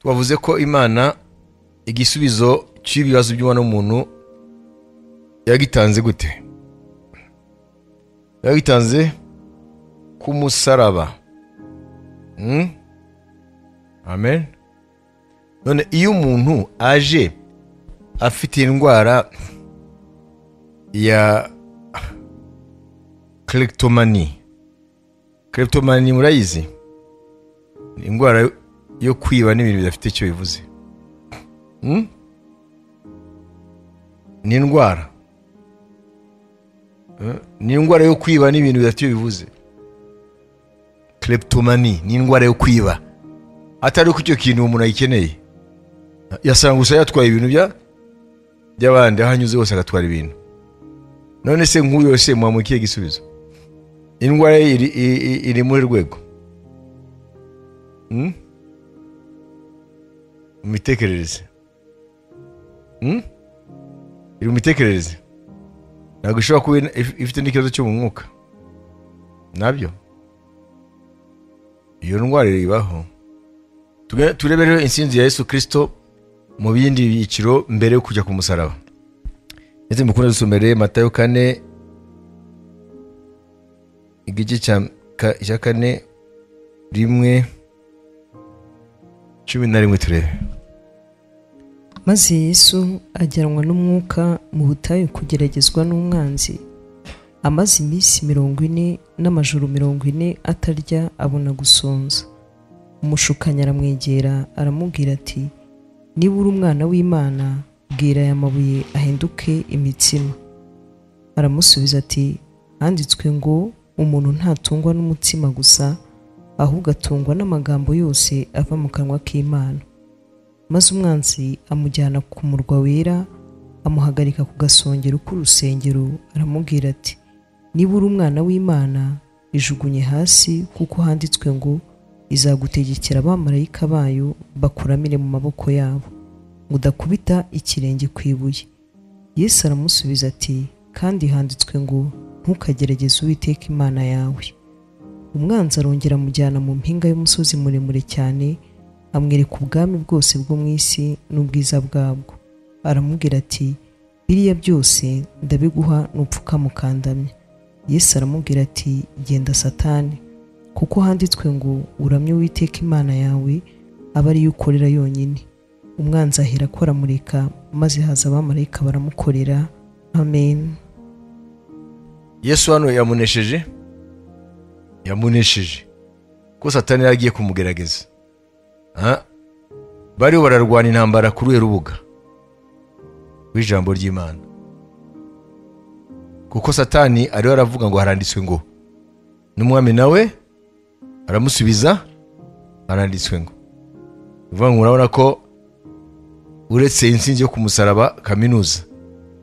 Twavuze ko Imana igisubizo cy'ibibazo by'umwana w'umuntu yagitanze gute? Yagitanze ku musaraba. Amen. None iyo umuntu aje afite indwara ya kleptomanie, kleptomanie murayizi, ni indwara yo kwiba n'ibintu bidafite icyo bivuze. Ni indwara, ni indwara yo kwiba n'ibintu bidafite icyo bivuze. Kleptomanie ni indwara yo kwiba atari ko icyo kintu umuntu ayikeneye, yasanga gusa yatwaye ibintu by'abandi, aho anyuze hose agatwara ibintu. None se nk'uyu se mwamukiye igisubizo? Indwara ye iri muri rwego mu mitekerereze, iri mu mitekerereze, ntabwo ishobora kuba ifite n'ikibazo cyo mu mwuka nabyo. Iyo ndwara ibaho. Turebe rero intsinzi ya Yesu Kristo mu bindi byiciro mbere yo kujya ku musaraba. Ndetse mukunda dusomere Matayo 4 igice cya 4 1 11 turebe. Maze Yesu ajyanwa n'umwuka mu butayu kugeragezwa n'umwanzi. Amaze iminsi 40 n'amajoro 40 atarya abona gusonza. Umushukanyi aramwegera aramubwira ati, niba uri umwana w'Imana, bwira aya mabuye ahinduke imitsima. Aramusubiza ati, handitswe ngo umuntu ntatungwa n'umutsima gusa, ahubwo atungwa n'amagambo yose ava mu kanwa k'Imana. Maze umwanzi amujyana ku murwa wera, amuhagarika ku gasongero k'urusengero, aramubwira ati, niba uri umwana w'Imana, ijugunye hasi, kuko handitswe ngo izagutegekera abamarayika bayo bakuramire mu maboko yabo, ngo udakubita ikirenge ku ibuye. Yesu aramusubiza ati, kandi handitswe ngo ntukagerageze Uwiteka Imana yawe. Umwanzi arongera amujyana mu mpinga y'umusozi muremure cyane, amwereka ubwami bwose bwo mu isi n'ubwiza bwabwo. Aramubwira ati, biriya byose ndabiguha nupfukamukandamya. Yesu aramubwira ati, genda Satani, kuko handitswe ngo uramye Uwiteka Imana yawe, abe ariyo ukorera yonyine. Umwanzi ahera ko aramureka, maze haza abamarayika baramukorera. Amen. Yesu hano yamunesheje, yamunesheje ko Satani yaragiye kumugerageza. Bariho bararwana intambara kuri rubuga w'ijambo ry'Imana, kuko Satani ariho aravuga ngo haranditswe ngo, n'umwami nawe aramusubiza haranditswe ngo. Uvuga ngo urabona ko uretse intsinzi yo ku musaraba kaminuza,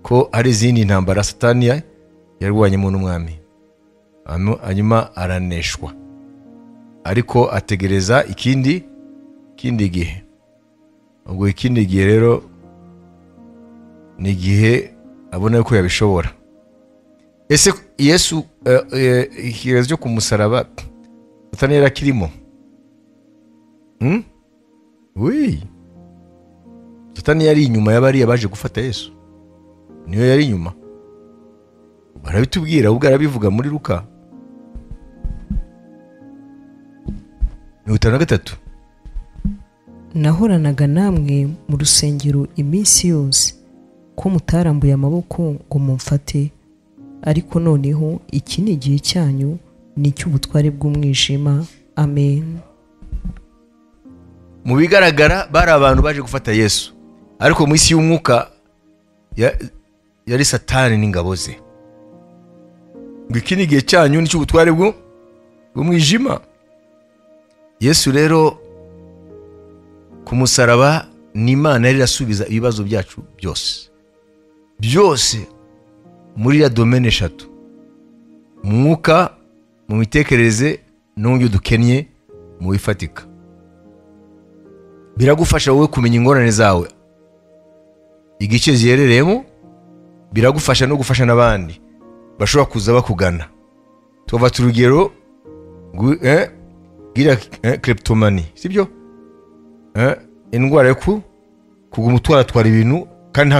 ko hari izindi ntambara Satani yarwanyemo n'umwami, hanyuma araneshwa, ariko ategereza ikindi gihe. Ubwo ikindi gihe rero ni igihe abona ko yabishobora. Ese Yesu ikigerezo cyo ku musaraba Satani yarakirimo? Oui. Satani yari inyuma y'abariya baje gufata Yesu, niyo yari inyuma. Barabitubwira, ubwo arabivuga muri Luka 53. Nahoranaga namwe mu rusengero iminsi yose, ko mutarambuye amaboko ngo mumfate, ariko noneho iki ni igihe cyanyu, ni icy'ubutware bw'umwijima. Amen. Mu bigaragara bari abantu baje gufata Yesu, ariko mu isi y'umwuka yari Satani n'ingabo ze. Ngo iki ni igihe cyanyu, ni icy'ubutware bw'umwijima. Yesu rero ku musaraba ni Imana yari irasubiza ibibazo byacu byose byose muri ya domaine eshatu: mu mwuka, mu mitekerereze, n'uburyo dukennye mu bifatika. Biragufasha wowe kumenya ingorane zawe igice ziherereyemo, biragufasha no gufasha n'abandi bashobora kuza bakugana. Tubafata urugero gira kleptomanie, sibyo? Indwara yo kuguma utwaratwara ibintu kandi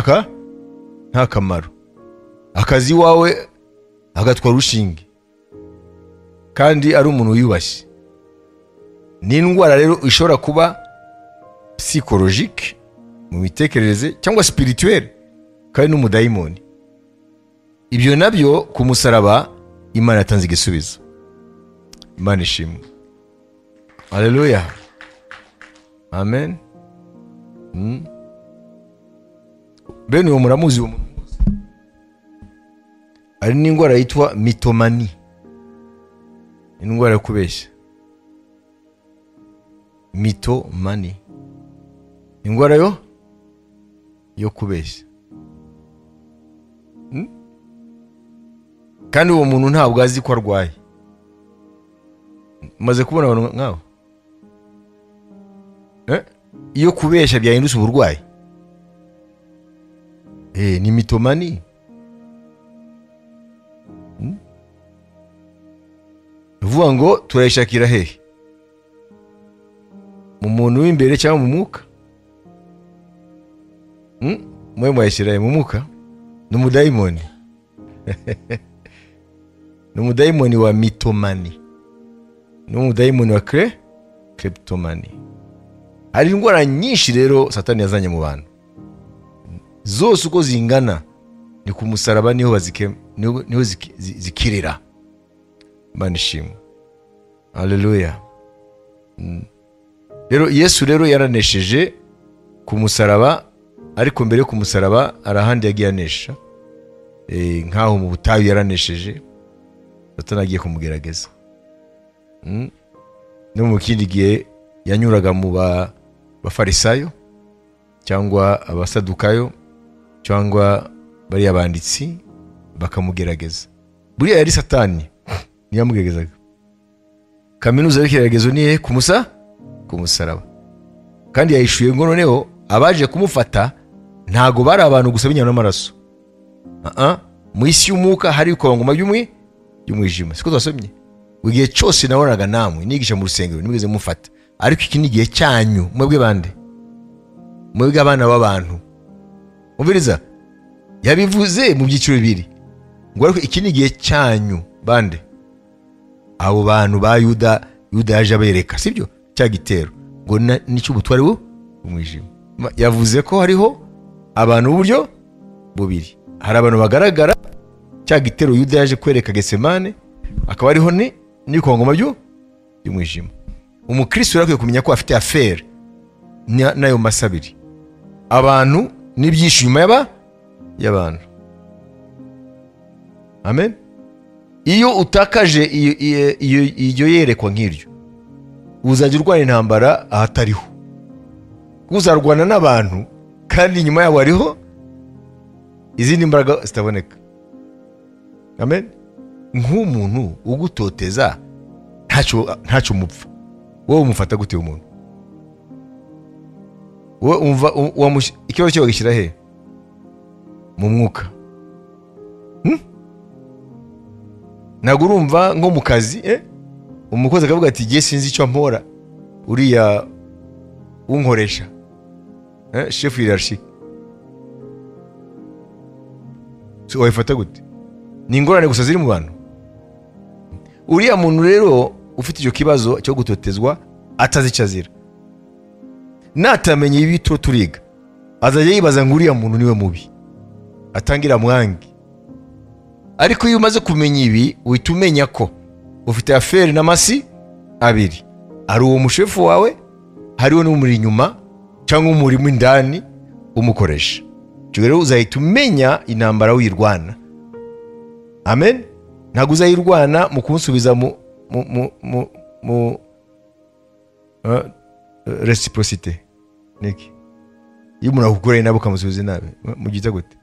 nta kamaro. Akazi iwawe agatwara urushinge kandi ari umuntu wiyubashye. Ni indwara rero ishobora kuba psychologique mu mitekerereze cyangwa spirituelle kandi n'umudayimoni. Ibyo nabyo ku musaraba Imana yatanze igisubizo. Imana ishimwe. Haleluya. Amen. Bene uwo muramuzi, uwo muntu ari n'indwara yitwa mitomani, indwara yo kubeshya. Mitomani, indwara yo kubeshya. Kandi uwo muntu ntabwo azi ko arwaye. Maze kubona abantu nk'abo iyo kubeshya byahindutse uburwayi. Ni mitomani. Uvuga ngo turayishakira hehe? Mu muntu w'imbere cyangwa mu mwuka? Mwe mwayishyira mu mwuka? Ni umudayimoni. Ni umudayimoni wa mitomani. Ni umudayimoni wa kleptomani. Hari indwara nyinshi rero Satani yazanye mu bantu. Zose uko zingana ni ku musaraba niho niho zikirira. Imana ishimwe. Haleluya. Rero Yesu rero yaranesheje ku musaraba, ariko mbere yo ku musaraba arahandi yagiye anesha. Nkaho mu butayu yaranesheje, Satani agiye kumugerageza. No mu kindi gihe yanyuraga mu bafarisayo cyangwa abasadukayo cyangwa bariya banditsi bakamugerageza. Buriya yari Satani niyamugeregezaga. Kaminuza y'ikigeragezo ni ku musaraba. Kandi yahishuye ngo noneho abaje kumufata ntago bari abantu gusa b'inyama n'amaraso. Mu isi y'umwuka hari ibikomangoma by'umwijima. Siko twasomye? Igihe cyose nabonaga namwe nigisha mu rusengero nimugeze mufata, ariko iki ni igihe cyanyu mwebwe bande, mwebwe abana b'abantu. Umviriza, yabivuze mu byiciro bibiri ngo ariko iki ni igihe cyanyu bande, abo bantu ba Yuda. Yuda yaje abereka, sibyo, cya gitero ngo nicyo ubutware bw'umwijima. Yavuze ko hariho abantu uburyo bubiri, hari abantu bagaragara cya gitero Yuda yaje kwereka Getsemane, akaba ariho ni n'ikongoma by'umwijima. Umukristo yakwiye kumenya ko afite affaire nayo masabiri, abantu n'ibyishimo y'abantu. Amen. Iyo utakaje iyo yerekwa nk'iryo, uzajya urwana intambara ahatariho. Uzarwana n'abantu kandi inyuma yabo hariho izindi mbaraga zitaboneka. Amen. Nk'umuntu ugutoteza ntacyo mupfa, wowe umufata gute umuntu? Wowe umva ikibazo cyo wagishyira he? Mu mwuka. Ntabwo urumva nko mu kazi, umukozi akavuga ati jye sinzi icyo mpora uriya unkoresha, chef hiérarchique. So wayifata gute? Ni ingorane gusa ziri mu bantu. Uriya muntu rero ufite icyo kibazo cyo gutotezwa atazi icyo azira, natamenye ibi turiga, azajya yibaza ngo uriya muntu niwe mubi, atangira mwangi. Ariko iyo umaze kumenya ibi, uhita umenya ko ufite affaire n'amasi abiri, ari uwo mushefu wawe, hariho n'umuri inyuma cyangwa umurimo indani umukoresha. Icyo rero uzahita umenya intambara wirwana. Amen. Ntabwo uzayirwana mu kumusubiza mu mu mu mu reciprocité. Niki iyo umuntu akukoreye nabi ukamusubiza nabi, mugita gute?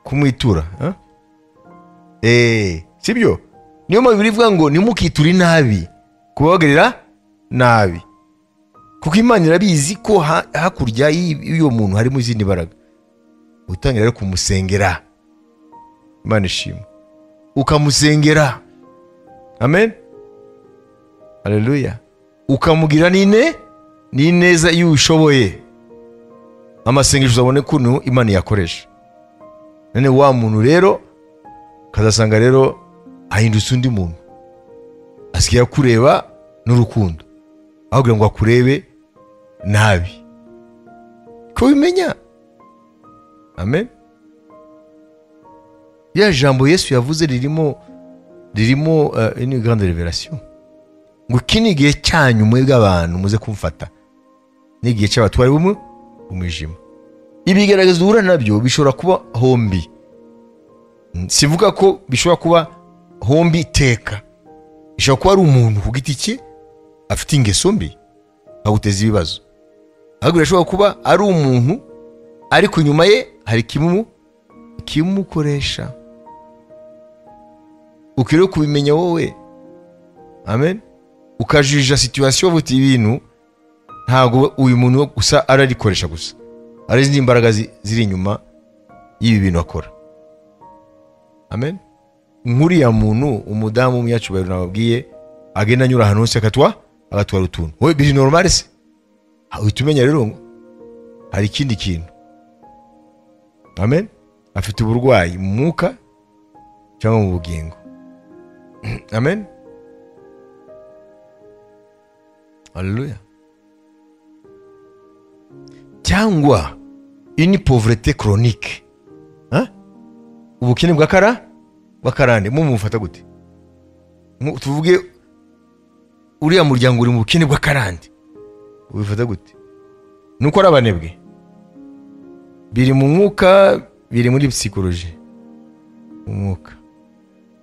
Kumwitura. Sibyo? Niyo mpamvu bivuga ngo ntimukiture nabi kubabagarira nabi, kuko Imana irabizi ko hakurya y'uwo muntu harimo izindi mbaraga. Utangira rero kumusengera. Imana ishimwe. Ukamusengera. Amen. Haleluya. Ukamugira nine Ni neza iyo ushoboye amasengesho uzabone kuntu Imana yakoresha. None wa muntu rero kazasanga rero ahindutse undi muntu, asigaye kureba n'urukundo aho kugira ngo akurebe nabi. Ko bimenya. Amen. Ya jambo Yesu yavuze ririmo une grande révélation. Ngo iki ni igihe cyanyu mwebwe abantu muze kumfata, ni igihe cy'abatware b'umwijima. Ibigaragaza uhura nabyo bishobora kuba hombi. Sivuga ko bishobora kuba hombi iteka. Bishobora kuba ari umuntu ku giti cye afite ingeso mbi aguteza ibibazo. Ahubwo birashobora kuba ari umuntu ariko nyuma ye hari kimukoresha. Ukwiriye kubimenya wowe. Amen. Ukajija situation uti ibintu ntago uyu muntu gusa ararikoresha gusa, ari izindi imbaraga ziri inyuma y'ibi bintu akora. Amen. Nkuriya muntu umudamu w'umunyacubahiro nababwiye agenda anyura ahantu hose agatwara utuntu. Wowe biri normal se? Uhita umenya rero hari ikindi kintu. Amen. Afite uburwayi mu mwuka cyangwa mu bugingo. Amen. Haleluya. Cyangwa une pauvreté chronique. Hein? Ubukene bw'akarande mumufata gute? Tuvuge uriya muryango uri mu bukene bw'akarande, ubifata gute? Nuko ari abanebwe. Biri mu mwuka, biri muri psychologie. Mu mwuka.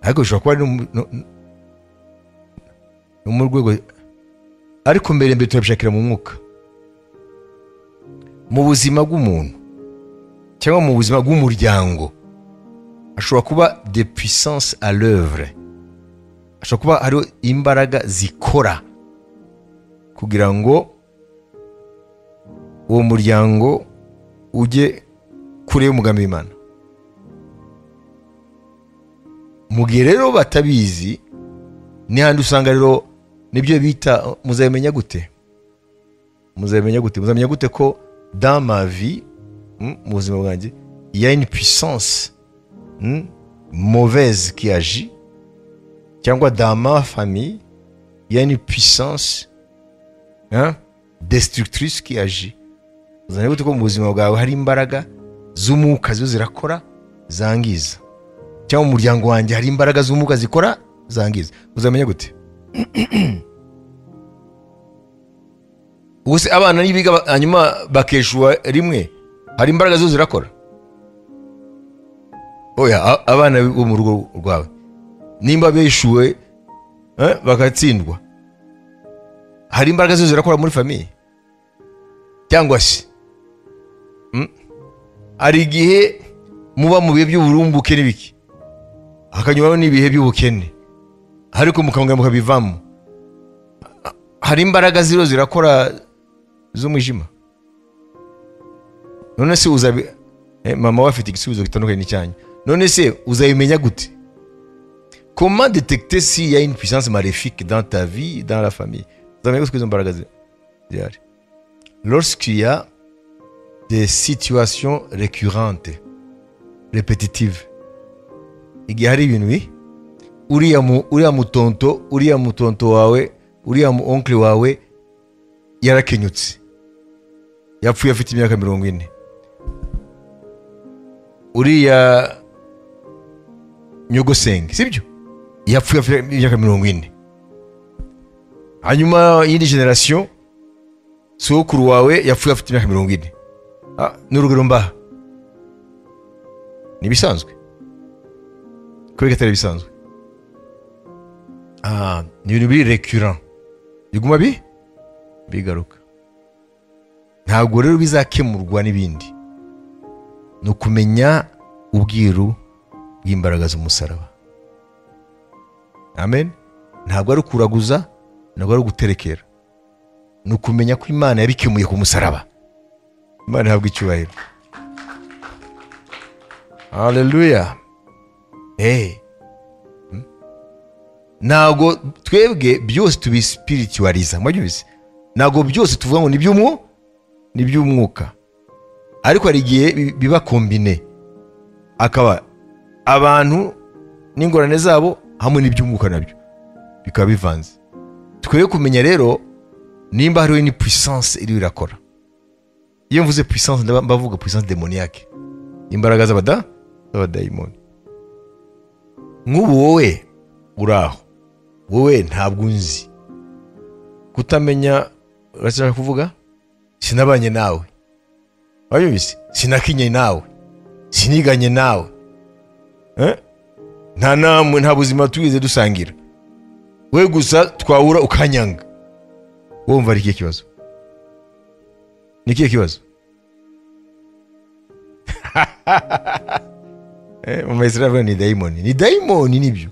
Ariko bishobora kuba no mu rwego, ariko mbere turabishakira mu mwuka. Mu buzima bw'umuntu cyangwa mu buzima bw'umuryango ashobora kuba des puissances à l'œuvre. Ashobora kuba hariho imbaraga zikora kugira ngo uwo muryango ujye kure y'umugambi w'Imana. Mu gihe rero batabizi, ni handi usanga rero nibyo bita muzabimenya gute? Muzabimenya gute? Muzamenya gute ko dans ma vie, mu buzima bwanjye, il y a une puissance mauvaise qui agit, cyangwa dans ma famille, il y a une puissance destructrice qui agit. Uzamenya gute ko mu buzima bwawe hari imbaraga z'umwuka zo zirakora zangiza, cyangwa mu muryango wanjye hari imbaraga z'umwuka zikora zangiza? Uzamenya gute? Ubuse abana nibiga hanyuma bakeshwa rimwe, hari imbaraga zo zirakora? Oya, abana bo mu rugo rwawe nimba beshuwe bakatsindwa, hari imbaraga zo zirakora muri famille? Cyangwa se hari igihe muba mu bihe by'uburumbuke n'ibiki, hakanyuraho n'ibihe by'ubukene, ariko mukongera mukabivamo, hari imbaraga ziro zirakora z'umwijima? None se uzabi mama we afite igisubizo gitandukanye n'icyanyu. None se uzabimenya gute? Comment détecter s'il y a une puissance maléfique dans ta vie, dans la famille? Uzamenya gute izo mbaraga zihari? Lorsqu'il y a des situations récurrentes, répétitives, igihe hari ibintu bi uriya mutonto wawe, uriya mu oncle wawe yarakenyutse, yapfuye afite imyaka 40, uriya nyogosenge, sibyo, yapfuye afite imyaka 40, hanyuma yindi generation sokuru wawe yapfuye afite imyaka 40. N'urugero mbaha ni bisanzwe, kubera atari bisanzwe. Ni ibintu biri récurrent, biguma bigaruka. Ntabwo rero bizakemurwa n'ibindi, ni ukumenya ubwiru bw'imbaraga z'umusaraba. Amen. Ntabwo ari ukuraguza, ntabwo ari uguterekera, ni ukumenya ko Imana yabikemuye ku musaraba. Imana ihabwe icyubahiro. Haleluya. Ntabwo twebwe byose tubispiritualiza, mwabyumvise? Ntabwo byose tuvuga ngo ni iby'umwuka, ariko hari igihe biba kombine, akaba abantu n'ingorane zabo hamwe n'iby'umwuka nabyo bikaba bivanze. Tukwiye kumenya rero nimba hariho ni puissance iri irakora. Iyo mvuze puissance ndavuga puissance démoniaque, imbaraga z'abadayimoni. Nk'ubu wowe uraho, wowe ntabwo unzi, kutamenya urashaka kuvuga sinabanye nawe, wabyumvise, sinakinye nawe, siniganye nawe, nta namwe, nta buzima twize dusangira, we gusa twahura ukanyanga, wumva ari ikihe kibazo? Ni ikihe kibazo? Mama Israel ni dayimoni, ni dayimoni nibyo.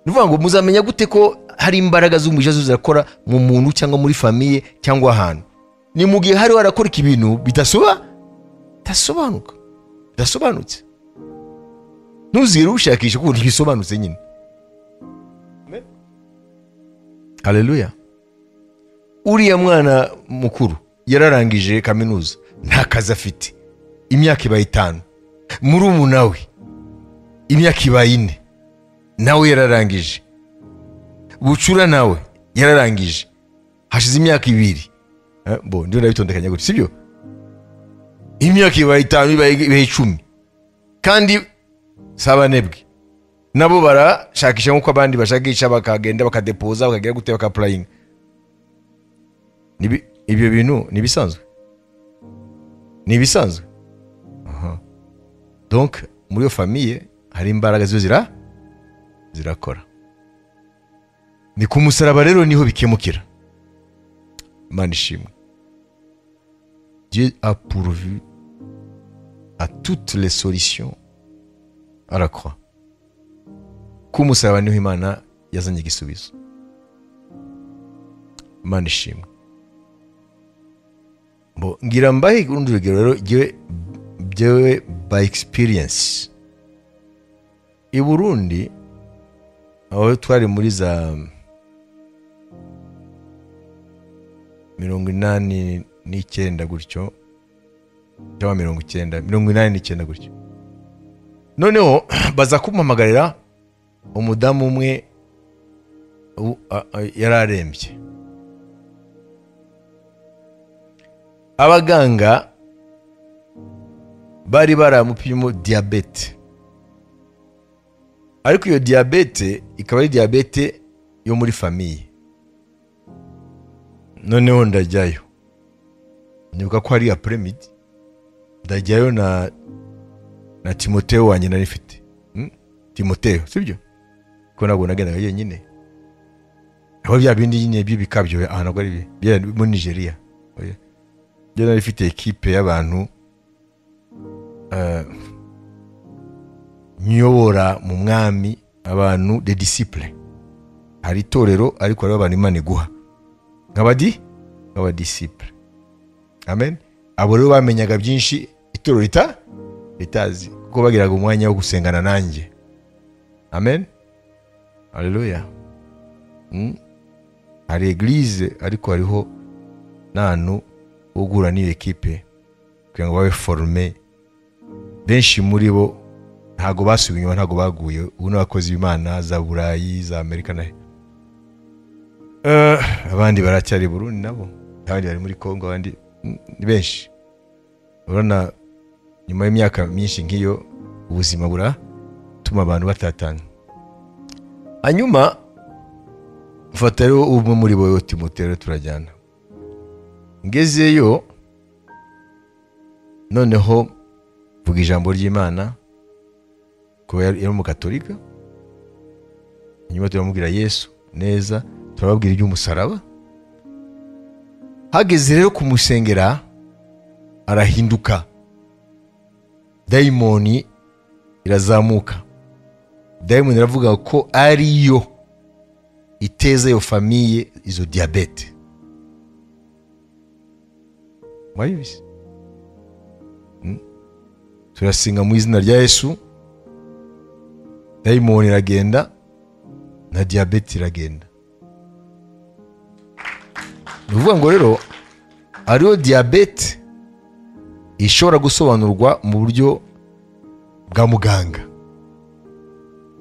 Nuvuga ngo muzamenya gute ko hari imbaraga z'umugisha zirakora mu muntu cyangwa muri famille cyangwa ahantu? Ni mu gihe hari warakora ibintu bidasobanuka, bidasobanutse. Ntuzigere ushakisha kuko ntibisobanutse nyine. Haleluya. Uriya mwana mukuru yararangije kaminuza, nta kazi afite, imyaka ibaye 5. Murumuna we imyaka ibaye 4, nawe yararangije. Bucura nawe yararangije, hashize imyaka 2. Bo ndio ndabitondekanya gutyo, sibyo? Imyaka ibaye 5, ibaye 10. Kandi sabanebwe nabo barashakisha nkuko abandi bashakisha, bakagenda bakadepoza, bakagira gute, bakapplying. Ibyo bintu ni bisanzwe, ni bisanzwe. Donc muri iyo famille hari imbaraga zo zirakora. Ni ku musaraba rero niho bikemukira. Imana ishimwe. Dieu a pourvu à toutes les solutions à la croix. Ku musaraba niho Imana yazanye igisubizo. Imana ishimwe. Bo ngira mbahe urundi rugero rero jewe by experience. I Burundi aho twari muri za 89 gutyo, cyangwa 90, 89 gutyo. Noneho baza kumpamagarira umudamu umwe yararembye. Abaganga bari baramupimye diabete, ariko iyo diabete ikaba ari diabete yo muri famille. Noneho ndajyayo, nibuka ko ari après-midi, ndajyayo na Timoteo wanjye nari mfite. Timoteo, sibyo? Ko ntabwo nagendaga yenyine. Aho bya bindi nyine by'ibikabyo ahantu ari muri Nigeria. Oya. Njye nari mfite equipe y'abantu nyobora mu mwami, abantu des disciples. Hari itorero ariko ari abantu Imana iguha nk'aba disciple. Amen. Abo rero bamenyaga byinshi itorero ritazi, kuko bagiraga umwanya wo gusengana nanjye. Amen. Haleluya. Hari eglise ariko hariho n'ahantu wo guhura n'iyo ekipe kugira ngo babe forme. Benshi muri bo ntago basubiye inyuma, ntago baguye. Ubu n'abakozi b'Imana za Burayi, za Amerika na abandi baracyari Burundi nabo, abandi bari muri Kongo, abandi ni benshi. Urabona nyuma y'imyaka myinshi nk'iyo ubuzima buratuma abantu batatana. Hanyuma mfata rero umwe muri bo Timotheo turajyana. Ngezeyo noneho vuga ijambo ry'Imana, ko yari umukatolika. Hanyuma turamubwira Yesu neza, turababwira iby'umusaraba. Hageze rero kumusengera arahinduka, dayimoni irazamuka. Dayimoni iravuga ko ariyo iteza iyo famille izo diabete. Mwayibise? Turasinga mu izina rya Yesu, dayimoni iragenda. Na diyabete iragenda. Ni ukuvuga ngo rero hariho diyabete ishobora gusobanurwa mu buryo bwa muganga,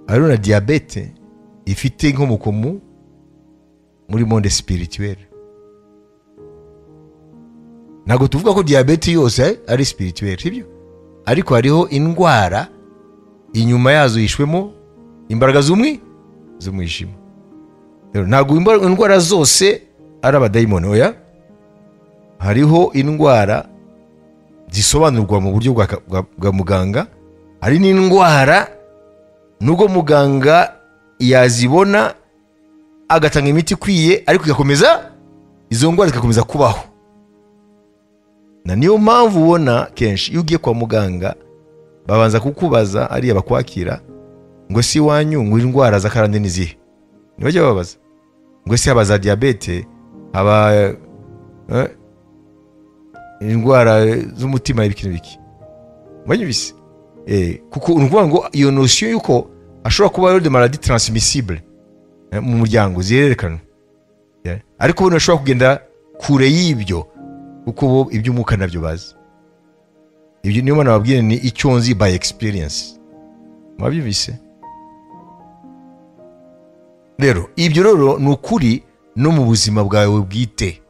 hariho na diyabete ifite inkomoko muri monde spirituelle. Ntabwo tuvuga ko diyabete yose ari spirituelle, sibyo? Ariko hariho indwara inyuma yazo yishwemo imbaraga z'umwijima. Rero ntabwo indwara zose ari abadayimoni, oya. Hariho indwara zisobanurwa mu buryo bwa muganga, hari n'indwara nubwo muganga yazibona agatanga imiti ikwiye, ariko igakomeza, izo ndwara zigakomeza kubaho. Na niyo mpamvu ubona kenshi iyo ugiye kwa muganga babanza kukubaza, ariya bakwakira, ngo si iwanyu ngo indwara z'akarande ni izihe? Ntibajya babaza ngo ese haba za diyabete, haba indwara z'umutima, ibiki n'ibiki. Mwanyumvise? Kuko ni ukuvuga ngo iyo notion yuko ashobora kuba ari de maladie transmissible mu muryango zihererekanwa, ariko bo ntibashobora kugenda kure y'ibyo, kuko bo iby'umwuka nabyo bazi. Ibyo niyo mpamvu nababwiye ni icyo nzi by experience. Mwabyumvise? Rero ibyo rero ni ukuri no mu buzima bwawe bwite,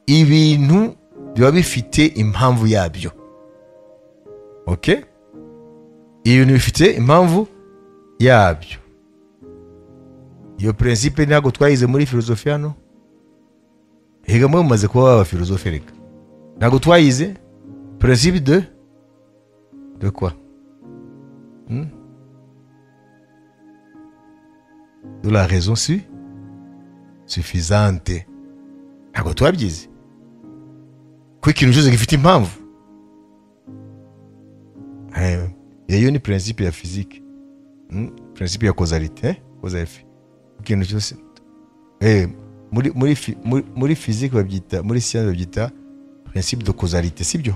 ibintu biba bifite impamvu yabyo. Okay? Ibintu bifite impamvu yabyo. Iyo principe ntabwo twayize muri filozofi hano. Ega mwe mumaze kuba aba filozofe reka. Ntabwo twayize principe de quoi? De la raison suffisante. Ntabwo twabyize. Ko ikintu cyose gifite impamvu. Iyo ni principe ya physique. Principe ya causalité, cause effet. Ikintu cyose muri physique babyita, muri science babyita principe de causalité, sibyo?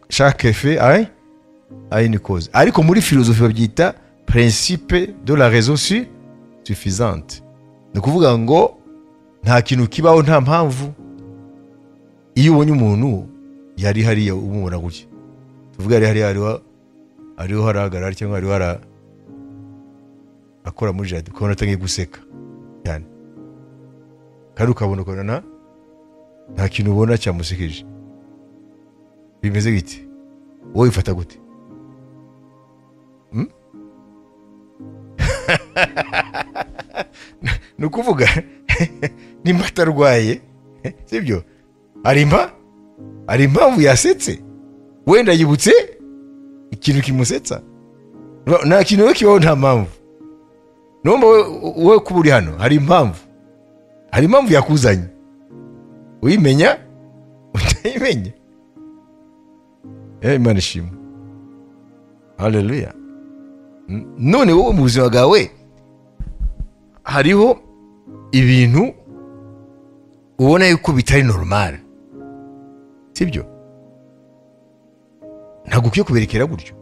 Chaque effet a une cause. Ariko muri philosophie babyita principe de la raison suffisante. Ni ukuvuga ngo nta kintu kibaho nta mpamvu. Iyo ubonye umuntu yari hariya umubona gutya, tuvuga yari hariya ariho harahagarara cyangwa ariho akora muri jardin, ukabona atangiye guseka cyane, kandi ukabona ukabona nta kintu ubona cyamusekeje. Bimeze gite? Wowe ifata gute? Ni ukuvuga nimba atarwaye, sibyo? Hari impamvu yasetse, wenda yibutse ikintu kimusetsa. Nta kintu kibaho nta mpamvu. Numva wowe kuba uri hano hari impamvu, hari impamvu yakuzanye, uyimenya utayimenya. Imana ishimwe, haleluya. None wowe mu buzima bwawe hariho ibintu ubona yuko bitari normal, sibyo? Ntabwo ukwiye kuberekera gutyo.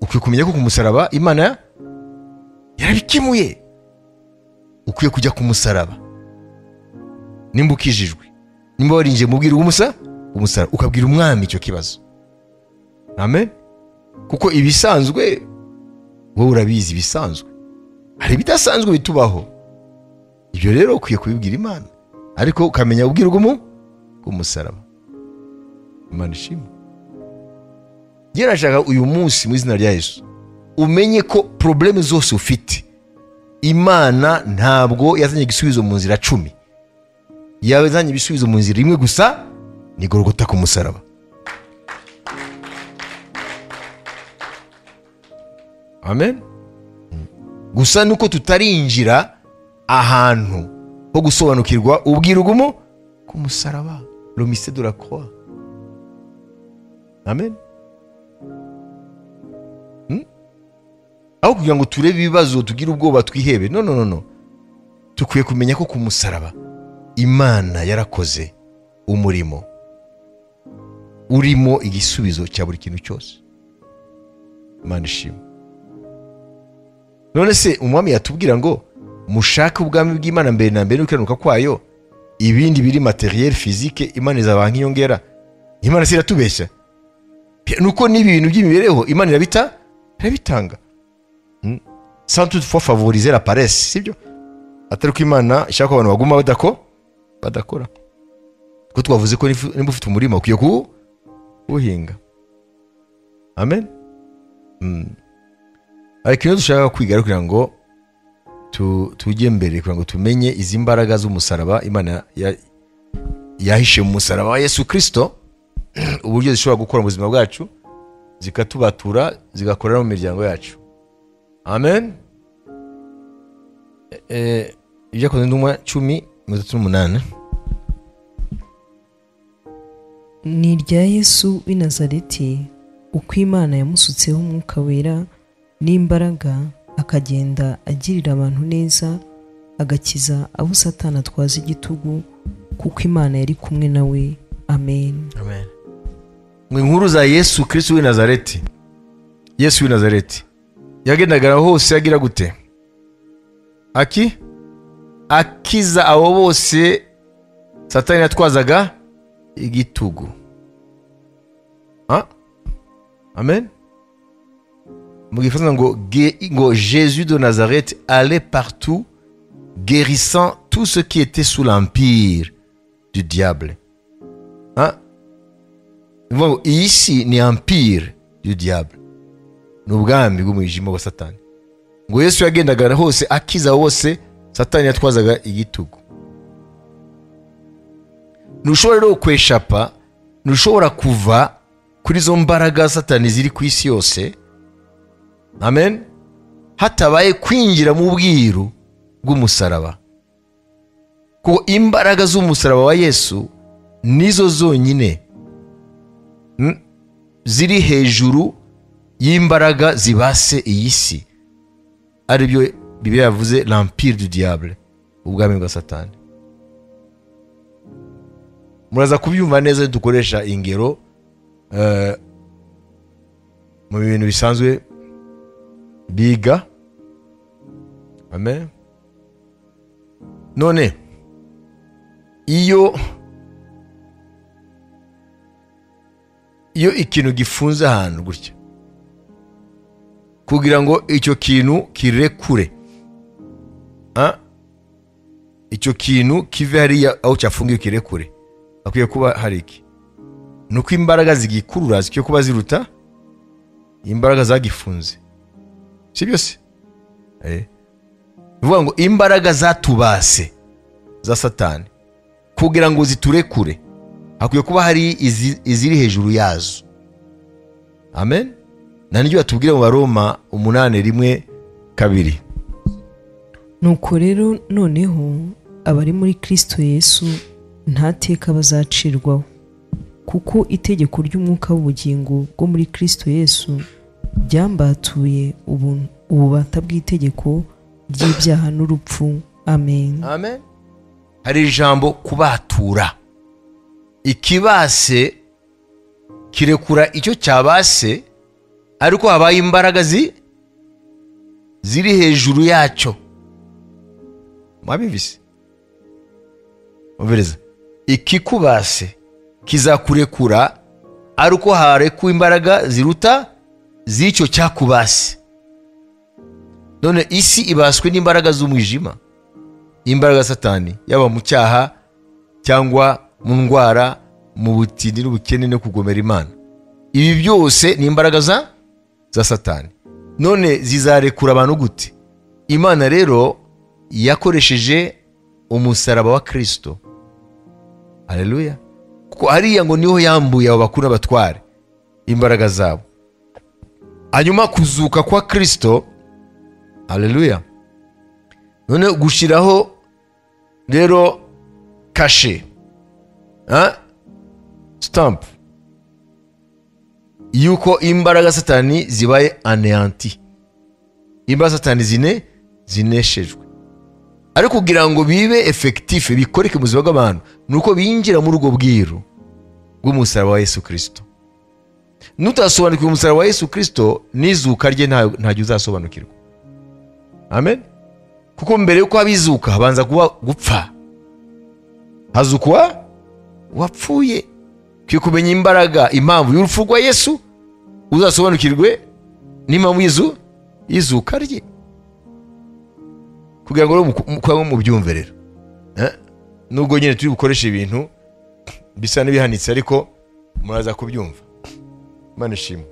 Ukwiye kumenya ko ku musaraba Imana yarabikemuye. Ukwiye kujya ku musaraba nimba ukijijwe, nimba warinjiye mu bwiru bw'umusaraba, ukabwira umwami icyo kibazo. Amen. Kuko ibisanzwe wowe urabizi, ibisanzwe hari ibidasanzwe bitubaho. Ibyo rero ukwiye kubibwira Imana, ariko ukamenya ubwiru bw'umusaraba. Imana ishimwe. Njye nashaka uyu munsi mu izina rya Yesu umenye ko probleme zose ufite, Imana ntabwo yazanye igisubizo mu nzira 10, yazanye ibisubizo mu nzira imwe gusa, ni Golgotha ku musaraba. Amen. Gusa nuko tutarinjira ahantu ho gusobanukirwa ubwiru ku musaraba, le mystère de la croix. Amen. Aho kugira ngo turebe ibibazo tugire ubwoba twihebe, no no no no, tukwiye kumenya ko ku musaraba Imana yarakoze umurimo urimo igisubizo cya buri kintu cyose. Imana ishimwe. None se umwami yatubwira ngo mushake ubwami bw'Imana mbere na mbere n'ukiranuka kwayo, ibindi biri materiel physique Imana izabaha nk'inyongera. Imana si iratubeshya? Nuko n'ibi bintu by'imibereho Imana irabitanga. Sans toutefois favoriser la paresse, sibyo? Atari ko Imana ishaka ko abantu baguma badakora. Kuko twavuze ko nimba ufite umurima ukwiye kuwuhinga. Amen. Ariko iyo dushaka kwiga kugira ngo tujye mbere, kugira ngo tumenye izi mbaraga z'umusaraba Imana yahishe mu musaraba wa Yesu Kristo, uburyo zishobora gukora mu buzima bwacu, zikatubatura, zigakorera mu miryango yacu. Amen. Ibyakozwe n'Intumwa 10:38. Ni irya Yesu w'i Nazareti, uko Imana yamusutseho umwuka wera n'imbaraga, akagenda agirira abantu neza, agakiza abo Satani atwaza igitugu, kuko Imana yari kumwe nawe. Amen. Amen. Mu inkuru za Yesu Kristo w'i Nazareti, Yesu w'i Nazareti yagendaga hose agira gute? Akiza abo bose Satani yatwazaga igitugu. Amen. Mu gifaransa ngo Jésus de Nazareth allait partout guérissant tout ce qui était sous l'empire du diable. Ici ni empire du diable, ni ubwami bw'umwijima wa Satani. Ngo Yesu yagendaga hose akiza bose Satani yatwazaga igitugu. Ntushobora rero kweshapa, ntushobora kuva kuri zo mbaraga Satani ziri ku isi yose. Amen. Hatabaye kwinjira mu bwiru bw'umusaraba. Kuko imbaraga z'umusaraba wa Yesu nizo zonyine ziri hejuru y'imbaraga zibase iyi si, aribyo Bibiliya yavuze l'empire du diable, ubwami bwa Satani. Muraza kubyumva neza dukoresha ingero mu bintu bisanzwe biga. Amen. None iyo ikintu gifunze ahantu gutya, kugira ngo icyo kintu kirekure, icyo kintu kive hariya aho cyafungiwe kirekure, akwiye kuba hari iki? Nuko imbaraga zigikurura zikwiye kuba ziruta imbaraga zagifunze, si byose? Bivuga ngo imbaraga zatubase za Satani kugira ngo ziturekure, hakwiye kuba hari iziri hejuru yazo. Amen. Na niryo batubwira mu Baroma 8:1-2. Nuko rero noneho abari muri Kristo Yesu nta teka bazacirwaho, kuko itegeko ry'umwuka w'ubugingo bwo muri Kristo Yesu ryambatuye ububata bw'itegeko ry'ibyaha n'urupfu. Amen. Amen. Hari ijambo kubatura. Ikibase kirekura icyo cyabase, ariko habaye imbaraga ziri hejuru yacyo. Mwabivise? Umvereza. Ikikubase kizakurekura ariko harekuwe imbaraga ziruta z'icyo cyakubase. None isi ibaswe n'imbaraga z'umwijima, imbaraga Satani, yaba mu cyaha cyangwa mu ndwara, mu butindi n'ubukene no kugomera Imana. Ibi byose ni imbaraga za Satani. None zizarekura abantu gute? Imana rero yakoresheje umusaraba wa Kristo. Haleluya. Kuko hariya ngo niho yambuye abo bakuru n'abatware imbaraga zabo. Hanyuma kuzuka kwa Kristo, haleluya, none gushiraho rero kashe, stamp yuko imbaraga Satani zibaye anéanti, imbaraga Satani zineshejwe. Ariko kugira ngo bibe effectif, bikoreke mu buzima bw'abantu, nuko binjira muri ubwo bwiru bw'umusaraba wa Yesu Kristo. Nutasobanukirwa umusaraba wa Yesu Kristo n'izuka rye, ntajya uzasobanukirwa. Amen. Kuko mbere yuko abizuka habanza kuba gupfa, hazukwa wapfuye. Kwiye kumenya imbaraga, impamvu y'urupfu rwa Yesu, uzasobanukirwe n'impamvu y'izuka rye, kugira ngo rero mubyumve rero. Nubwo nyine turi bukoresha ibintu bisa n'ibihanitse, ariko muraza kubyumva. Imana ishimwe.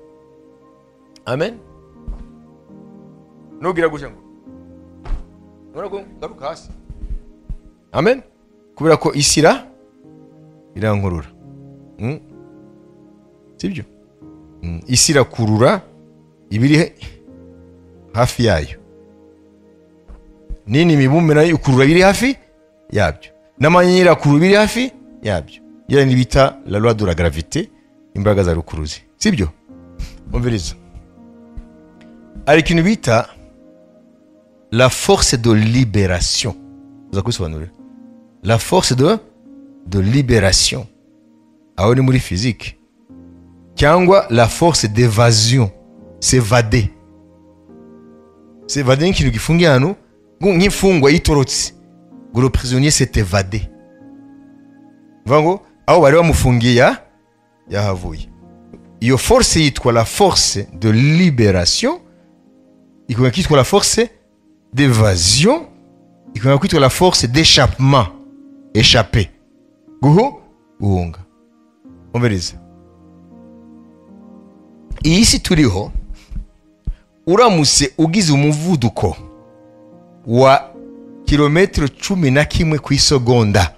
Amen. Nugira gutya ngo nurago ngaruka hasi. Amen. Kubera ko isi irankurura. Sibyo? Isi irakurura ibiri hafi yayo. Nini mibumbe nayo ikurura ibiri hafi yabyo. N'amanyenyeri akurura ibiri hafi yabyo. Yani bita la loi de la gravité, imbaraga za rukuruzi. Sibyo? Umviriza. Hari ikintu bita la force de libération. Uzakusobanurira. La force de libération. Aho ni muri physique. Cyangwa la force d'évasion, s'évader. S'évader ni ikintu gifungiye ahantu, nk'imfungwa yitorotse. Ngo le prisonnier s'est évadé. Vango aho bari bamufungiye yahavuye. Iyo force yitwa la force de libération, ikongera kwitwa la force d'évasion, ikongera kwitwa la force d'échappement, échapper. Guhunga. Umviriza. Iyi si turiho, uramutse ugize umuvuduko wa kilometero 11 ku isegonda,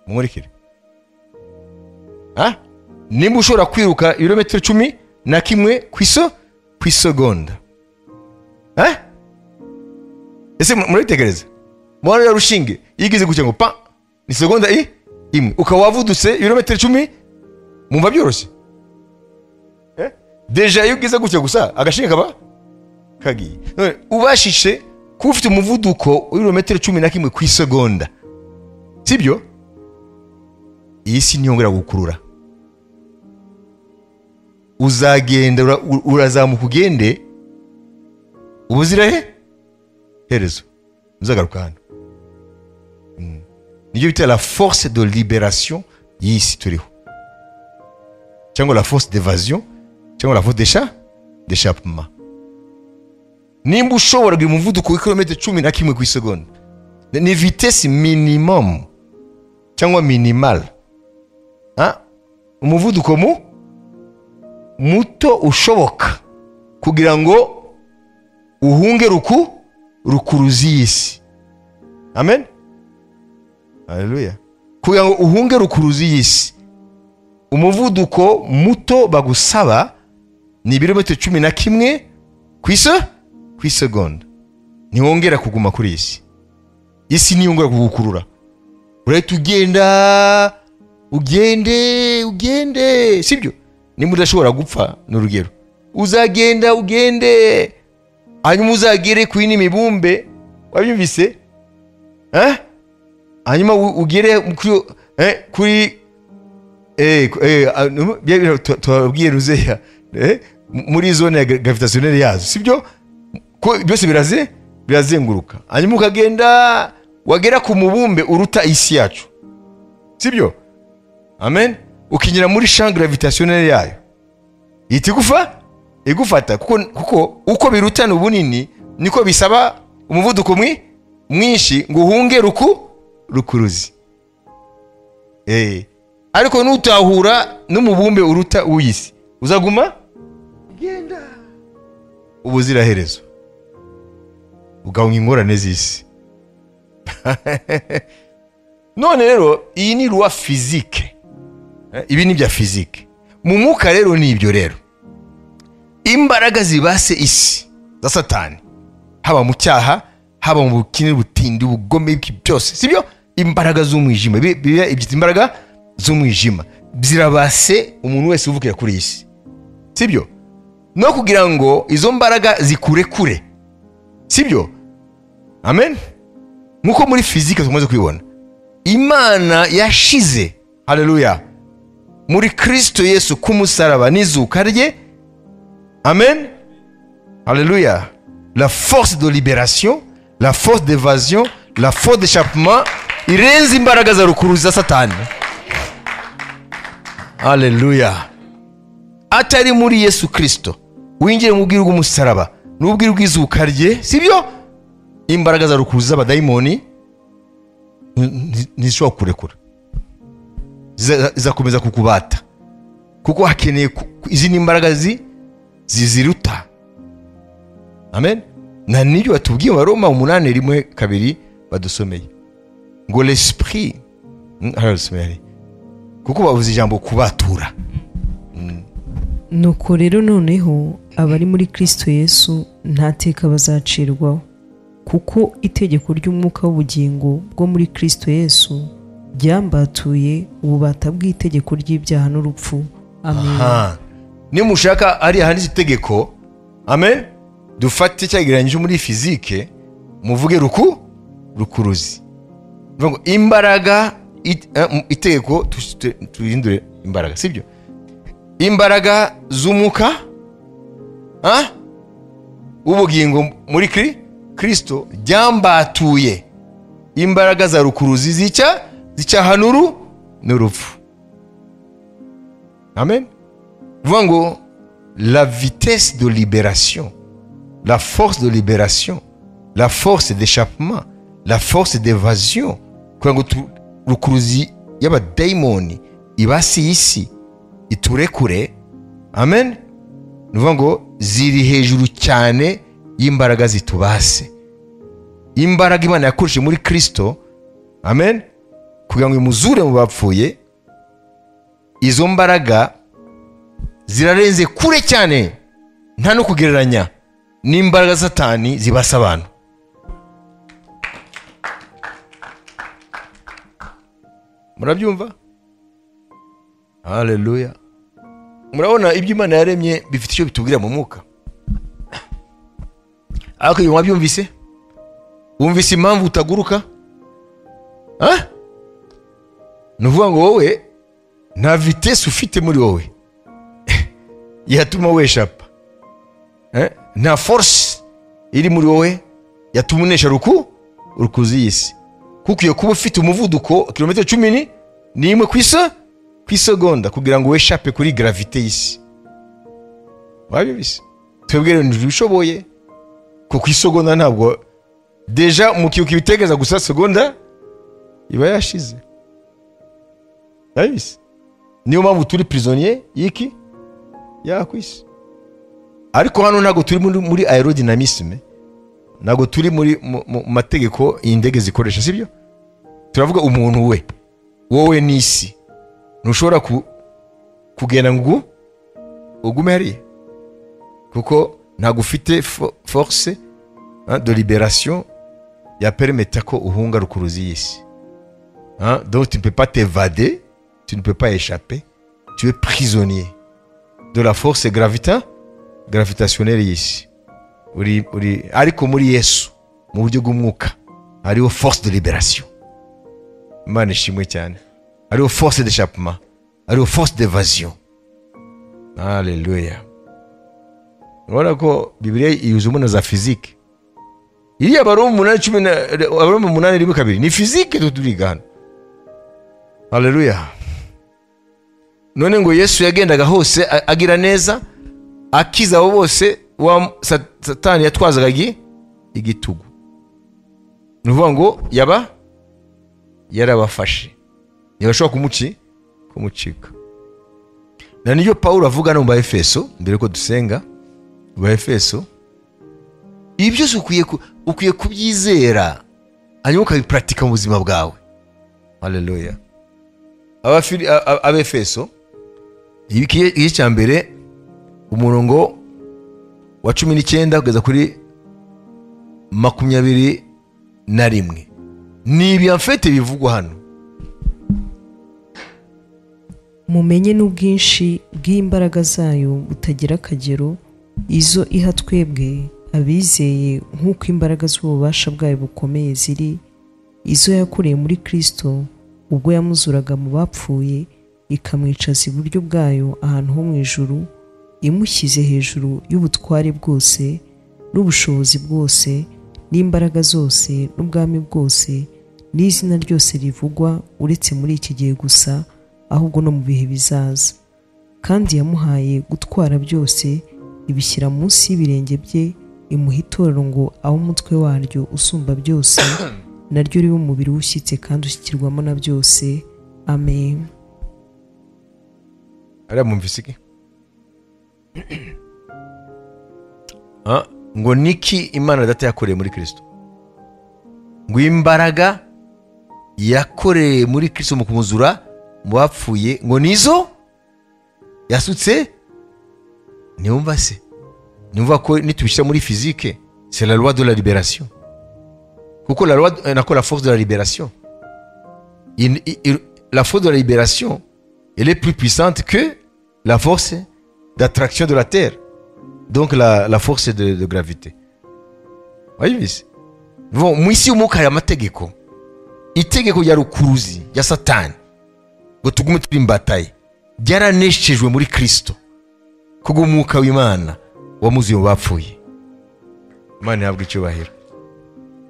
munkurikire. Nimba ushobora kwiruka ibirometero 11 ku isegonda, ese murabitekereza? Mwana ya rushinge yigize gutya ngo pa, ni segonda imwe, ukaba wavudutse ibirometero 10, mumva byoroshye? Deja iyo ugize gutya gusa agashinge kaba kagiye. None ubashishe kuba ufite umuvuduko w'ibirometero 11 ku isegonda, sibyo? Iyi si ntiyongera gukurura. Uzagenda, urazamuka ugende ubuzira herezo, uzagaruka hano. Nibyo bita la force de libération y'isi turiho, cyangwa la force d'évasion, cyangwa la force d'échappement. Nimba ushobora kugira umuvuduko w'ikilometero 11 ku isegonda, ni vitesse minimum cyangwa minimal. Umuvuduko muto ushoboka kugira ngo uhunge rukuruzi y'isi. Amen. Haleluya. Kugira ngo uhunge rukuruzi y'isi, umuvuduko muto bagusaba ni ibirometero 11 ku isegonda. Ntiwongera kuguma kuri isi. Isi ntiyongera kugukurura. Urahita ugenda, ugende, ugende, sibyo? Nimba udashobora gupfa ni urugero, uzagenda ugende, hanyuma uzagere ku yindi mibumbe, wabyumvise? Hanyuma ugere kuri tubabwiye ruzeya muri zone ya gravitationnelle yazo, sibyo? Ko byose birazenguruka. Hanyuma ukagenda wagera ku mubumbe uruta isi yacu, sibyo? Amen. Ukinyira muri champ gravitationnel yayo, ihita igufata, kuko uko birutana ubunini niko bisaba umuvuduko mwinshi ngo uhunge rukuruzi. Ariko nutahura n'umubumbe uruta uw'isi, uzaguma genda ubuziraherezo, ugahunga ingorane z'isi. None rero iyi ni loi physique. Ibi ni bya physique. Mu mwuka rero ni ibyo rero. Imbaraga zibase isi za Satani, haba mu cyaha, haba mu bukene, butindi, ubugome, byose, sibyo? Imbaraga z'umwijima, Bibiliya ibyita imbaraga z'umwijima, zirabase umuntu wese uvukira kuri isi, sibyo? No kugira ngo izo mbaraga zikurekure, sibyo? Amen. Nkuko muri physique tumaze kubibona, Imana yashize, haleluya, muri Kristo Yesu ku musaraba n'izuka rye. Amen. Haleluya. La force de libération, la force d'évasion, la force d'échappement irenze imbaraga za rukuruzi za Satani. Haleluya. Atari muri Yesu Kristo winjire mu bwiru bw'umusaraba n'ubwiru bw'izuka rye, sibyo? Imbaraga za rukuruzi z'abadayimoni ntizishobora kurekura, zizakomeza kukubata, kuko hakeneye izindi imbaraga ziziruta. Amen. Na nibyo batubwiye mu Roma 8:1-2 badusomeye ngo l'esprit, kuko bavuze ijambo kubatura. Nuko rero noneho abari muri Kristo Yesu nta teka bazacirwaho, kuko itegeko ry'umwuka w'ubugingo bwo muri Kristo Yesu ryambatuye ububata bw'itegeko ry'ibyaha n'urupfu. Amen. Nimushaka ari handitse itegeko, amen, dufate cyagereranyije muri physique, muvuge rukuruzi. Ngo imbaraga itegeko tuhindure imbaraga, sibyo? Imbaraga z'umwuka ubugingo muri Kristo ryambatuye imbaraga za rukuruzi zicyaha n'urupfu. Amen. Vuga ngo la vitesse de libération, la force de libération, la force d'échappement, la force d'évasion, kugira ngo rukuruzi y'abadayimoni ibasi isi iturekure. Amen. Nuvuga ngo ziri hejuru cyane y'imbaraga zitubase. Imbaraga Imana yakoresheje muri Kristo, amen, kugira ngo imuzure mu bapfuye, izo mbaraga zirarenze kure cyane, nta no kugereranya n'imbaraga Satani zibasa abantu. Murabyumva? Haleluya. Murabona ibyo Imana yaremye bifite icyo bitubwira mu mwuka. Ariko iyo wabyumvise, wumvise impamvu utaguruka? Nuvuga ngo wowe nta vitesse ufite muri wowe yatuma weshapa. Nta force iri muri wowe yatuma unesha rukuzi y'isi. Kuko iyo kuba ufite umuvuduko kilometero 11 ku isegonda kugira ngo weshape kuri gravité y'isi. Wabyumvise? Twebwe rero ntibishoboye, kuko isegonda ntabwo deja mukiyo kibitegeza gusa segonda iba yashize. Wabyumvise? Niyo mpamvu turi prisonnier y'iki ya kwisi. Ariko hano ntabwo turi muri aerodynamisme, ntabwo turi muri mu mategeko indege zikoresha, sibyo? Turavuga umuntu we, wowe n'isi. Ntushobora kugenda ngo ugume hariya, kuko ntabwo ufite force de libération ya permettre ko uhunga rukuruzi y'isi. Donc tu ne peux pas t'évader, tu ne peux pas échapper, tu es prisonnier de la force gravitationnelle y'isi. Uri ariko muri Yesu mu buryo bw'umwuka hariho force de libération. Imana ishimwe cyane. Hariho force d'échappement, hariho force d'évasion. Haleluya. Urabona ko Bibiliya yuzuyemo na za physique. Iriya Abaroma 8:12 ni physique turiga hano. Haleluya. None ngo Yesu yagendaga hose agira neza, akiza abo bose wa Satani yatwazaga igitugu. Nuvuga ngo yaba yarabafashe, ntibashobora kumucika. Na niyo Paulo avuga no mu Baefeso, mbere ko dusenga mu Baefeso, ibi byose ukwiye kubyizera hanyuma ukabipratika mu buzima bwawe. Haleluya. Abefeso igice cya mbere umurongo wa 19 kugeza kuri 21. Ni ibyamfete bivugwa hano. Mumenye n'ubwinshi bw'imbaraga zayo butagira akagero, izo iha twebwe abizeye nk'uko imbaraga z'ububasha bwayo bukomeye ziri, izo yakoreye muri Kristo ubwo yamuzuraga mu bapfuye ikamwicaza iburyo bwayo ahantu ho mu ijuru, imushyize hejuru y'ubutware bwose n'ubushobozi bwose n'imbaraga zose n'ubwami bwose n'izina ryose rivugwa, uretse muri iki gihe gusa, ahubwo no mu bihe bizaza. Kandi yamuhaye gutwara byose, ibishyira munsi y'ibirenge bye, imuha itorero ngo abe umutwe waryo usumba byose, naryo ribe umubiri ushyitse kandi ushyikirwamo na byose. Amen. Ariya mwumvise iki? Ngo niki Imana Data yakoreye muri Kristo? Ngo imbaraga yakoreye muri Kristo mu kumuzura mu bapfuye, ngo nizo yasutse. Niwumva se? Niwumva ko nitubishyira muri physique, c'est la loi de la libération. Kuko la loi, nako la force de la libération. La force de la libération, elle est plus puissante que la force d'attraction de la terre. Donc la force de gravité. Wayibise? Bon, mu isi y'umwuka hari amategeko. Itegeko rya rukuruzi rya Satani ngo tugume turi imbataye ryaraneshejwe muri Kristo, kubwo umwuka w'Imana wamuzuye mu bapfuye. Imana ihabwe icyubahiro.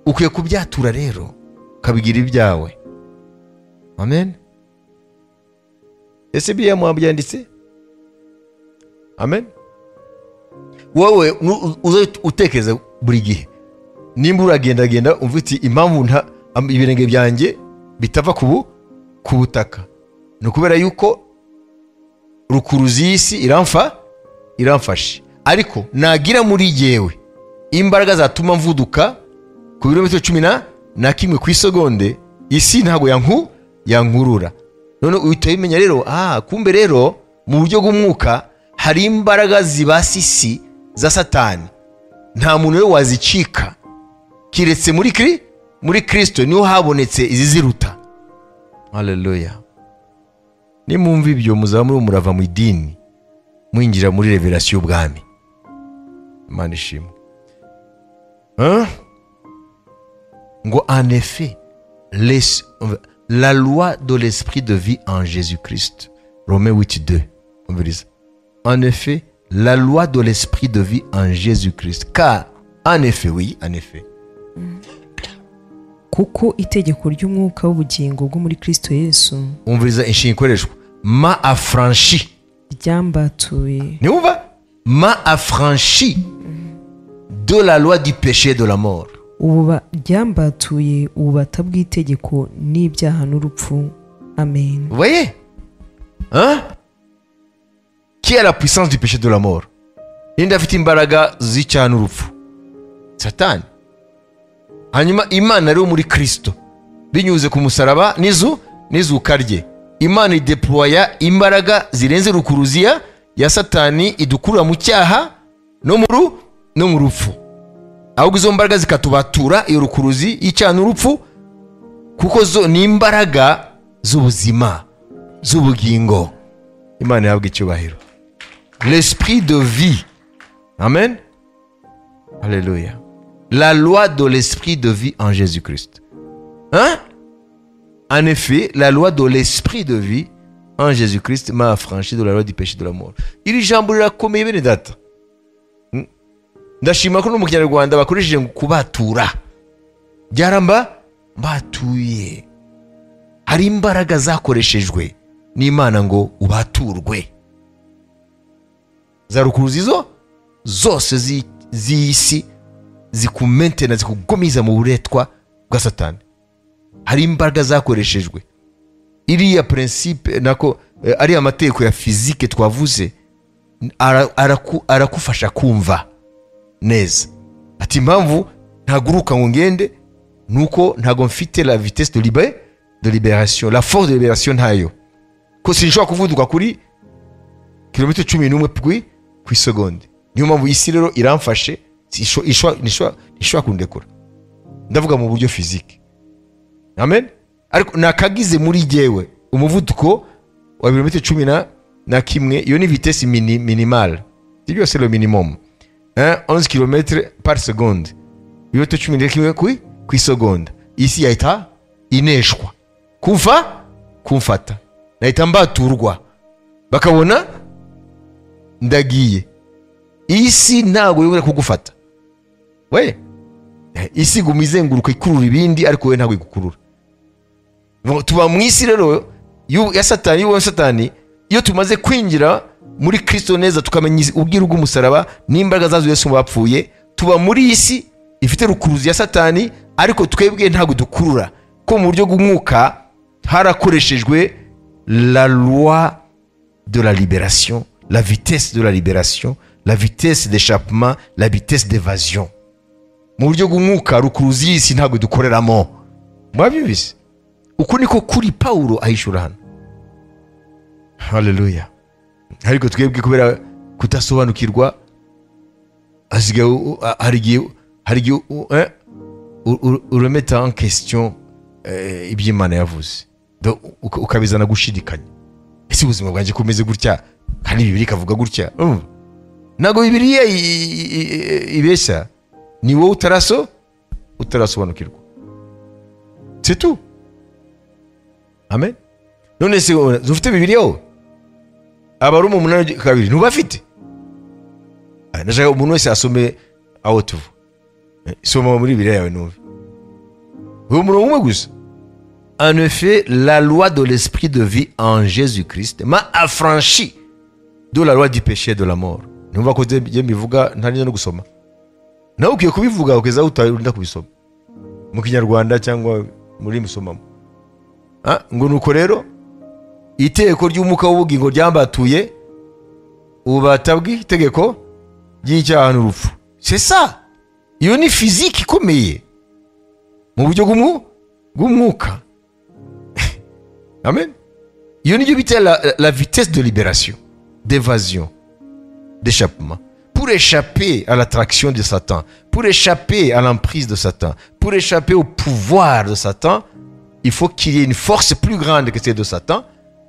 Ukwiye kubyatura rero ukabigira ibyawe. Amen. Ese biriya mwabyanditse? Amen. Wowe uze utekereza buri gihe, nimba uragendagenda umva uti impamvu ibirenge byanjye bitava ku butaka ni ukubera yuko rukuruzi y'isi iramfashe, ariko nagira muri jyewe imbaraga zatuma mvuduka ku birometero 11 ku isegonde, isi ntabwo yankurura. None uhita ubimenya rero, kumbe rero mu buryo bw'umwuka hari imbaraga zibasa isi za Satani, nta muntu rero wazicika kiretse muri Kristo, niho habonetse iziziruta. Haleluya. Nimumva ibyo muzaba muri murava mu idini mwinjira muri revelation y'ubwami. Imana ishimwe. Ngo en effet la loi de l'esprit de vie en Jésus-Christ. Romains 8:2. On veut dire ça. En effet, la loi de l'esprit de vie en Jésus-Christ. Car, en effet, oui, en effet. Kuko itegeko ry'umwuka w'ubugingo bwo muri Kristo Yesu. Umviriza inshinga ikoreshwa. M'a affranchi. Ryambatuye. Niwumva? M'a affranchi de la loi du péché et de la mort. Ubu ryambatuye ububata bw'itegeko n'ibyaha n'urupfu. Amen. Vous voyez? Hein? Qui a la puissance du péché de la mort? Ninde afite imbaraga z'icyaha n'urupfu? Satani. Hanyuma Imana rero muri Kristo binyuze ku musaraba n'izuka rye, Imana ideploya imbaraga zirenze rukuruziya ya Satani, idukura mu cyaha no mu rupfu. Ahubwo izo mbaraga zikatubatura iyo rukuruzi y'icyaha n'urupfu, kuko zo ni imbaraga z'ubuzima, z'ubugingo. Imana ihabwe icyubahiro. L'esprit de vie. Amen. Alléluia. La loi de l'esprit de vie en Jésus-Christ. Hein? En effet, la loi de l'esprit de vie en Jésus-Christ m'a affranchi de la loi du péché de la mort. Iri jambo rirakomeye bene data. Ndashima ko no mu Kinyarwanda bakoresheje kubatura. Byaramba batuye. Hari imbaraga zakoreshejwe n'Imana ngo ubaturwe. Za rukuruzi zo zose z'isi zikumentena, zikugumiza mu buretwa bwa Satani. Hari imbaraga zakoreshejwe. Iriya principe nako ari amategeko ya physique twavuze arakufasha kumva neza. Ati impamvu ntaguruka ngo ngende nuko ntago mfite la vitesse de libération, la force de libération ntayo. Ko sinshobora kuvuduka kuri kilometero 11 ku isegonde. Niyo mpamvu isi rero iramfashe, ishobora kundekura. Ndavuga mu buryo physique. Amen. Ariko nakagize muri jewe umuvuduko wa birometero 11, iyo ni vitesse minimale. Ibyo c'est le minimum. Hein, 11 km par seconde. Birometero 11 ku isegonda. Isi yahita ineshwa. Kumfa kumfata. Nahita mbaturwa. Bakabona ndagiye. Isi ntago yongera kugufata. We isi iguma izenguruka ikurura ibindi, ariko we ntabwo igukurura. Tuba mu isi rero ya Satani, y'uwo Satani. Iyo tumaze kwinjira muri Kristo neza, tukamenya ubwiru bw'umusaraba n'imbaraga zazo Yesu bapfuye, tuba muri isi ifite rukuruzi ya Satani, ariko twebwe ntabwo dukurura. Ko mu buryo bw'umwuka harakoreshejwe la loi de la libération, la vitesse de la libération, la vitesse d'échappement, la vitesse d'évasion. Mu buryo bw'umwuka rukuruzi y'isi ntabwo dukoreramo. Mwabyumvise? Uku niko kuri Paulo ahishura hano. Haleluya. Ariko twebwe kubera kudasobanukirwa, hari igihe uremeta en question iby'Imana yavuze, ukabizana gushidikanya. Ese ubuzima bwanjye kumeze gutya kandi Bibiliya ikavuga gutya? Ntabwo Bibiliya ibeshya, ni wowe utarasobanukirwa. C'est tout. Amen. None se ufite Bibiliya wowe? Abaroma 8:2 ntubafite? Ndashaka umuntu wese asome aho tuva. Soma muri Bibiliya yawe numve. Uwo murongo umwe gusa. En effet, la loi de l'esprit de vie en Jésus-Christ m'a affranchi de la loi du péché et de la mort. Numva ko je mbivuga ntari no gusoma. Nawe ukiye kubivuga ukeza utarinda kubisoma mu Kinyarwanda cyangwa muri musomamo. Ngo nuko rero iteko ry'umuka w'ubugingo ryambatuye ububata bw'itegeko ry'icyaha n'urupfu. C'est ça. Iyo ni physique ikomeye mu buryo bw'umwuka. Amen. Iyo niyo bita la vitesse de libération, d'évasion, d'échappement. Pour échapper à l'attraction de Satan, pour échapper à l'emprise de Satan, pour échapper au pouvoir de Satan, il faut qu'il y ait une force plus grande que celle de Satan.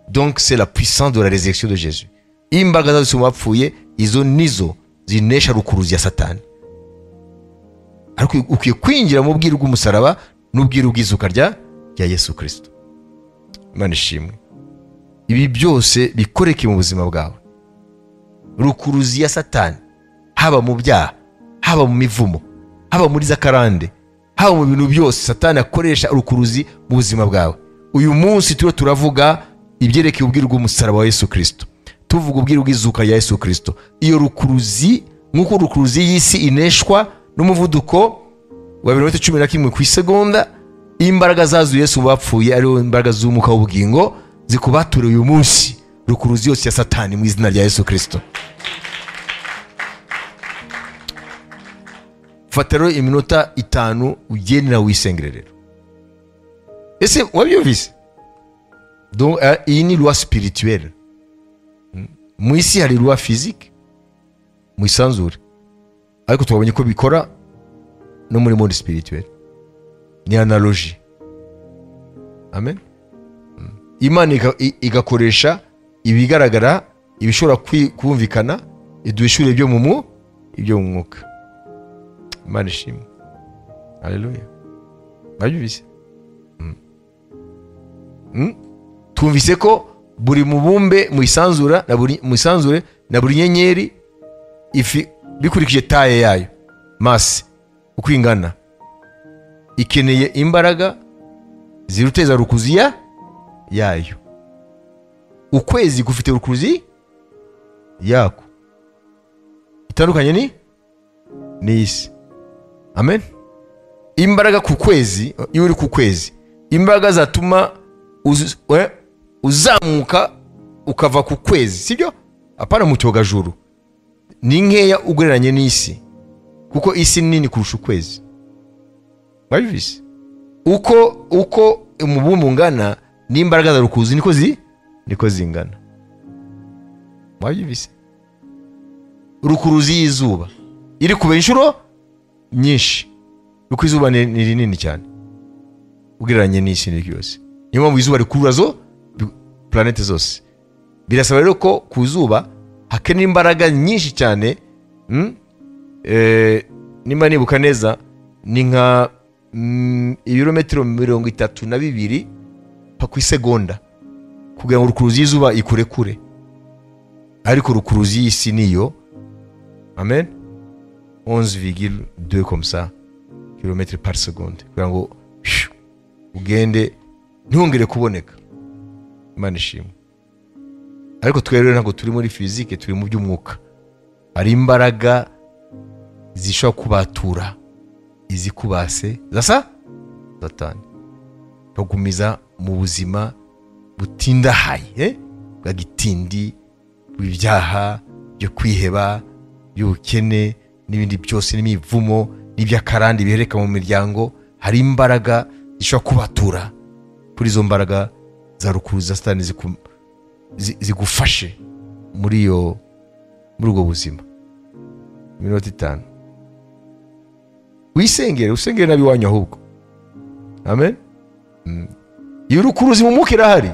Donc c'est la puissance de la résurrection de Jésus. Imbaraga zose bapfuye izo nizo zinesha rukuruzi ya Satani. Ariko ukwiye kwinjira mu bwiru bw'umusaraba n'ubwiru bw'izuka rya Yesu Kristo. Imana ishimwe. Ibi byose bikoreke mu buzima bwawe. Rukuruzi ya Satani, haba mu byaha, haba mu mivumo, haba muri zakarande, haba mu bintu byose Satani akoresha rukuruzi mu buzima bwawe. Uyu munsi turiho turavuga ibyerekeye ubwiru bw'umusaraba wa Yesu Kristo, tuvuga ubwiru bw'izuka rya Yesu Kristo. Iyo rukuruzi, nk'uko rukuruzi y'isi ineshwa n'umuvuduko wa 11 ku isegonda, imbaraga zazu Yesu bapfuye ariyo imbaraga z'umuka w'ubugingo zikubature uyu munsi rukuruzi yose ya Satani mu izina rya Yesu Kristo. Fata rero iminota 5 ugende nawe wisengere rero. Ese wabyumvise? Donc iyi ni loi spirituelle. Mu isi hari loi physique, mu isanzure, ariko twabonye ko bikora no muri monde spirituel. Ni analogie. Amen. Imana igakoresha ibigaragara, ibishobora kumvikana, iduhishure ibyo mu mwuka. Imana ishimwe. Haleluya. Babyumvise? Twumvise ko buri mubumbe mu isanzura na buri mu isanzure na buri nyenyeri ifi bikurikije taye yayo masse uko ingana ikeneye imbaraga ziruteza rukuziya yayo. Ukwezi gufite rukuruzi yako itandukanye ni isi. Amen. Imbaraga ku kwezi, iyo uri ku kwezi, imbaraga zatuma uzamuka ukava ku kwezi, sibyo? Apana mu cyogajuru. Ni nkeya ugereranye n'isi, kuko isi nini kurusha ukwezi. Mwabyumvise? Uko umubumbe ungana n'imbaraga za rukuruzi niko zingana. Mwabyumvise? Rukuruzi y'izuba iri kuba inshuro nyinshi, kuko izuba ni rinini cyane ugereranye n'isi n'iki yose. Niyo mpamvu izuba rikurura zo planete zose. Birasaba rero ko ku zuba hakenera imbaraga nyinshi cyane. Nimba nibuka neza ni nka ibirometero 32 pa ku isegonda kugira ngo rukuruzi y'izuba ikurekure, ariko rukuruzi y'isi niyo. Amen. 11,2 comme ça kilomètre par seconde, kugira ngo ugende ntiwongere kuboneka. Imana ishimwe. Ariko twe rero ntabwo turi muri physique, turi mu by'umwuka. Hari imbaraga zishobora kubatura izikubase zasa Satani, bagumiza mu buzima butindahaye, bwa gitindi, bw'ibyaha, byo kwiheba, by'ubukene n'ibindi byose, n'imivumo n'iby'akarande bihereka mu miryango. Hari imbaraga zishobora kubatura kuri izo mbaraga za rukuru za Satani zigufashe muri ubwo buzima. Iminota 5 wisengere, usengere nabi wanyu ahubwo. Amen. Iyo rukuruzi mu mwuka irahari.